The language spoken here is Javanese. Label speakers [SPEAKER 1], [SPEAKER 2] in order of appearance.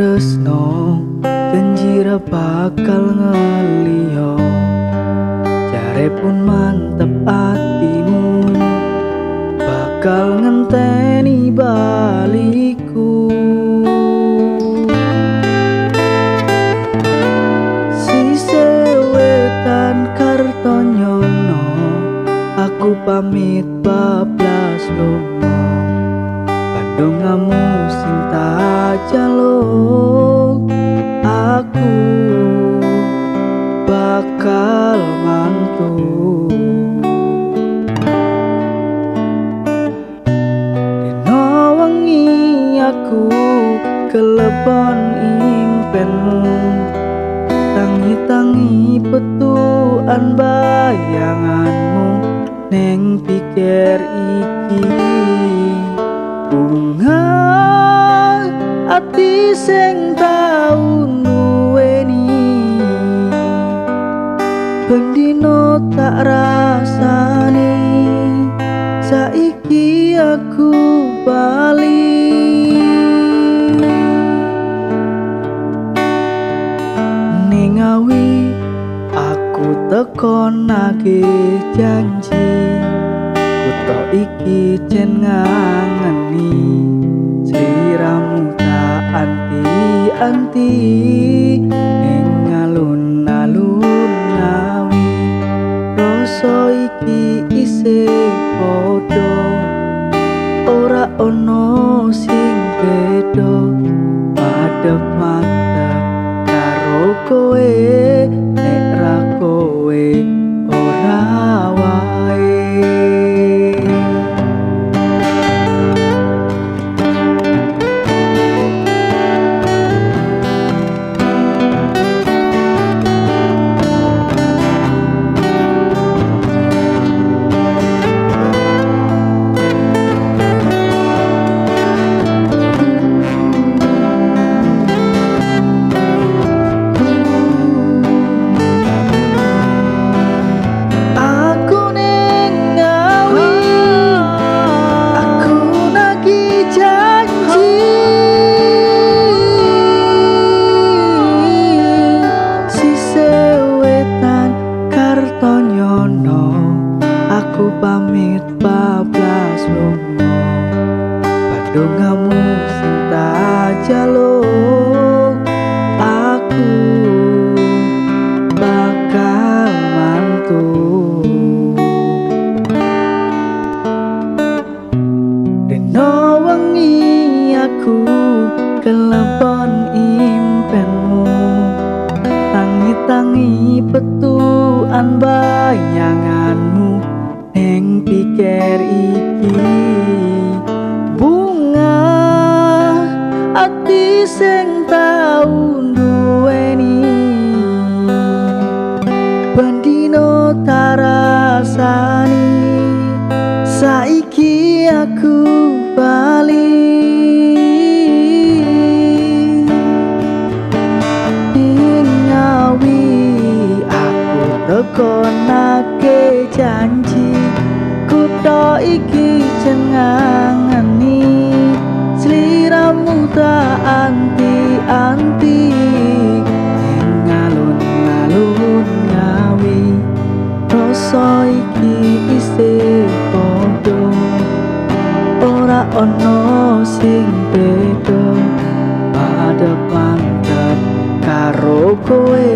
[SPEAKER 1] Tresno janji ra bakal ngeliyo, jare pun mantep atimu bakal ngenteni baliku. Sise wetan Kartonyono, aku pamit bablas lunga. Pandongamu sing tak jaluk, aku bakal mantu. Dina wengi aku kelebon impenmu, tangi-tangi petuan bayanganmu neng pikir iki. Bunga ati sing tau nduweni, bendino tak rasani, saiki aku bali. Ning Ngawi aku teko nagih janji, kutha iki jen ngangeni, sliramu tak anti-anti ning alun-alun Ngawi. Rasa iki isih padha, ora ono sing beda, madhep mata karo kowe, nek ra kowe ora wae. Aku ning Ngawi, aku nagih janji, sisih wetan Kartonyono, aku pamit bablas lunga. Pandongamu sing tak jaluk, aku bakal mantu. Dina wengi aku kelebon impenmu, tangi-tangi petuan bayanganmu ning pikir iki. Bunga ati sing tau nduweni, bendino tak rasani, saiki aku bali. Ning Ngawi aku teko nagih janji, kutha iki jengangeni, sliramu tak anti-anti ning alun-alun Ngawi. Rasa iki isih padha, ora ono sing beda, madhep mantep karo kowe.